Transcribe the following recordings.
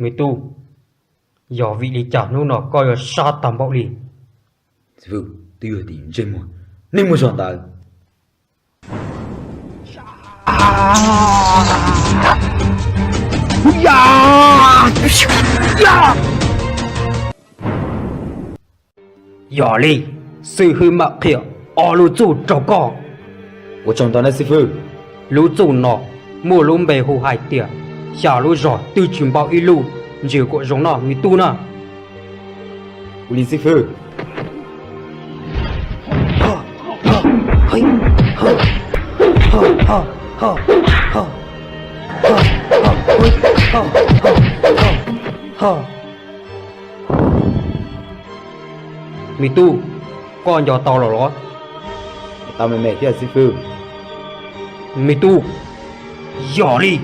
Me tub, yog vim li cas hnub no koj yuav sab tag npaum li? Xib fwb, twb yog tim ntsej muag, nej muab zog ntawd. Yog li, xib fwb mam qhia ob lub txuj rau koj. Ua tsaug ntau nawb xib fwb. Lub txuj no muaj lub npe hu hais tias xya lub zog twb tsis npau ib lub, ntsia kom zoo noj me tub na. Ua li xib fwb. Me tub, koj nco tau los los? Tau me me thiab xib fwb. Me tub, yog li,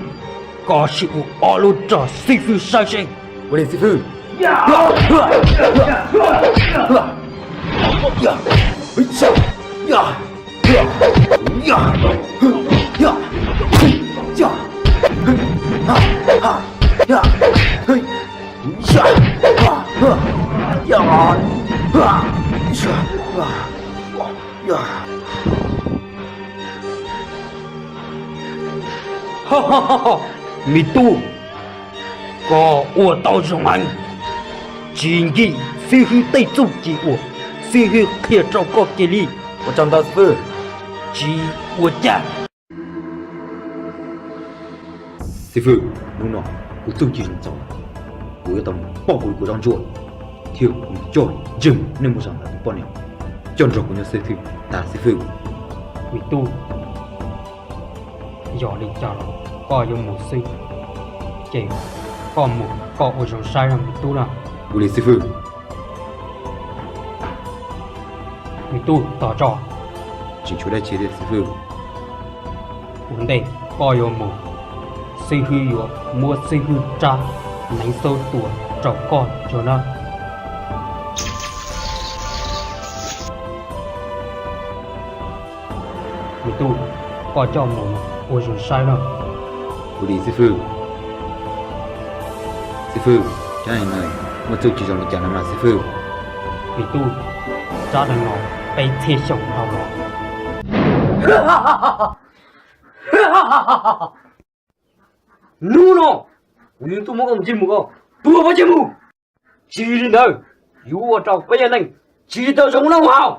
koj sim ua ob lub rau xib fwb saib seb. Ua li xib fwb. Me tub, koj ua tau zoo heev, tsis nkim xib fwb tej txuj ci uas xib fwb qhia rau koj kiag li. Ua tsaug ntau xib fwb. Tsis ua cas. Xib fwb, hnub no kuv txuj ci zoo txaus, kuv yuav tau mus pauj kuv tus zaub ntsuab thiab kuv coj ntsej muag nej muab zog ntawm tus poj niam coj nrog kuv nyob xib fwb tag xib fwb. Me tub, yog li cas los koj yuav mus xwb, ces koj mus koj ua zoo saib me tub na. Ua li xib fwb. Me tub tos tso. Tsis tshuav dab tsi thiab xib fwb. Ua ntej koj yuav mus, xib fwb yuav muab xib fwb rab neev xub tua rau koj tso na. Me tub, koj coj mus ua zoo saib na. Ua li xib fwb. Xib fwb, rab neeg no muaj txuj ci zoo li cas no mas xib fwb? Me tub, rab neeg no peb txhiab xyoo dhau los. Hnub no kuv yuav tuaj muab koj tus ntsej muag ko tua pov tseg mus. Tsis li ntawd, yuav ua rau peb yog neeg tsis tau zoo noj haus.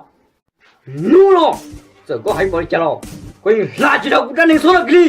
Hnub no txawm koj heev npaum li cas los koj yeej hla tsis tau kuv rab neeg xub no kiag li.